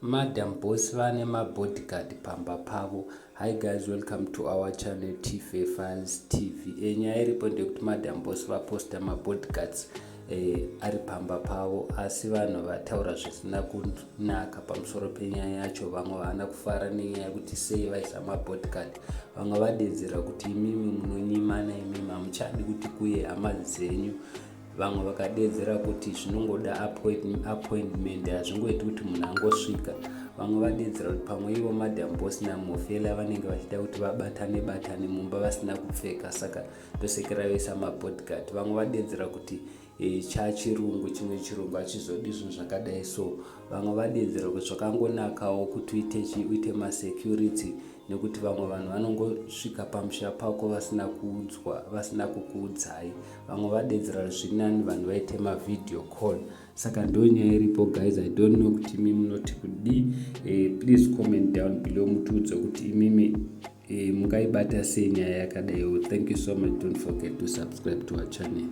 Madam Boss vane mabodyguard pamba pavo. Hi guys, welcome to our channel Tfe Files TV. Nyaya iripo ndeyekuti Madam Boss vaposta mabodyguards ari pamba pavo, asi vanhu vataura zvisina kunaka pamusoro penyaya yacho. Vamwe havana kufara nenyaya yekuti sei vaisa mabodyguard. Vamwe vadedzera kuti imimi munonyimana, imimi hamuchadi kuti kuye hama dzenyu. Vamwe vakadedzera kuti zvinongoda appointment, hazvingoiti kuti munhu angosvika. Vamwe vadedzera kuti pamwe ivo Madam Boss naMofela vanenge vachida kuti vabatane batane mumba vasina kupfeka, saka ndosekera vaisa mabodyguard. Vamwe vadedzera kuti chachirungu chimwe chirungu hachizodi zvinhu zvakadai. So vamwe vadedzera kuti zvakangonakawo kuti uite chi uite masecurity, nekuti vamwe vanhu vanongosvika pamusha pako vasina kuudzwa, vasina kukuudzai. Vamwe vadedzera zvinani vanhu vaite mavideo call. Saka ndo nyaya iripo guys. I don't know kuti imi munoti kudii. Please comment down below, mutiudze kuti imimi mungaibata sei nyaya yakadaiwo. Thank you so much. Don't forget to subscribe to our channel.